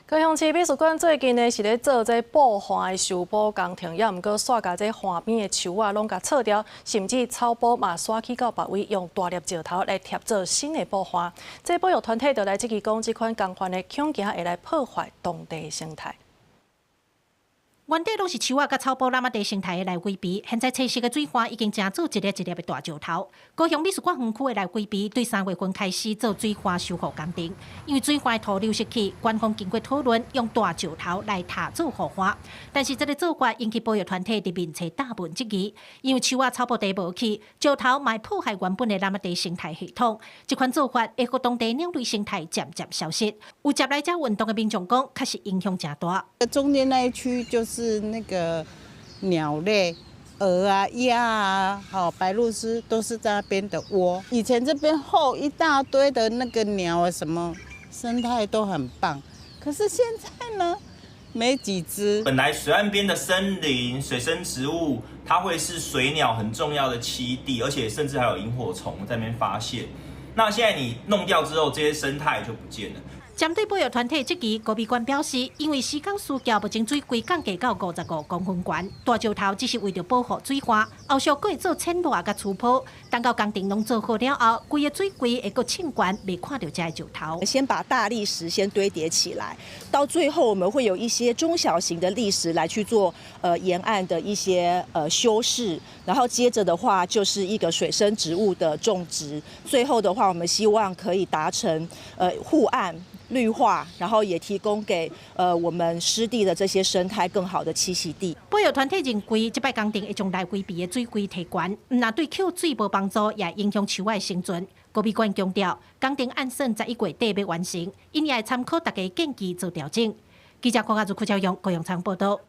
高雄市美術館最近呢是咧做這布岸的修補工程，也毋過煞共這岸邊的樹仔攏共鑿掉，甚至草埔嘛徙去到別位，用大粒石頭來疊做新的布岸。這保育團體就來質疑講，這款工法呢，恐驚會來破壞當地生態。原底攏是樹仔佮草埔，湳仔地生態的內歸埤，現在青色的水岸已經成做一粒一粒的大石頭。高雄美術館園區的內歸埤對3月份開始做水岸修復工程，因為水岸的土流失去，官方經過討論用大石頭來疊做護岸，但是這个做法引起保育團體佇面冊大文質疑，因為樹仔草埔地無去，石頭嘛會破壞原本的湳仔地生態系統，這款做法會予當地鳥類生態漸漸消失。有接來遮運動的民眾講，確實影響誠大。中間那一區就是那個鳥類，鵝啊、鴨啊、好白鷺鷥都是在那邊的窩。以前這邊厚一大堆的那個鳥啊，什麼生態都很棒。可是現在呢，沒幾隻。本來水岸邊的森林、水生植物，它會是水鳥很重要的棲地，而且甚至還有螢火蟲在那邊發現。那現在你弄掉之後，這些生態就不見了。針對保育團體質疑，高美館表示，因為施工需要目前水櫃降低到55公分懸，大石頭只是為著保護水岸，後續閣會做淺挖佮粗鋪，等到工程攏做好了後，規个水櫃會閣凊懸，袂看著這石頭。先把大礫石先堆疊起來，到最後我們會有一些中小型的礫石來去做沿岸的一些修飾，然後接着的話就是一個水生植物的種植，最後的話我們希望可以達成護岸綠化，然後也提供給我們濕地的這些生態更好的棲息地。保育團體認為，這擺工程會將內歸埤的水櫃提懸，毋但對抾水無幫助，也影響樹仔的生存。高美館強調，工程按算11月底欲完成，𪜶也會參考大家建議做調整。記者郭阿如、柯昭勇、高雄場報道。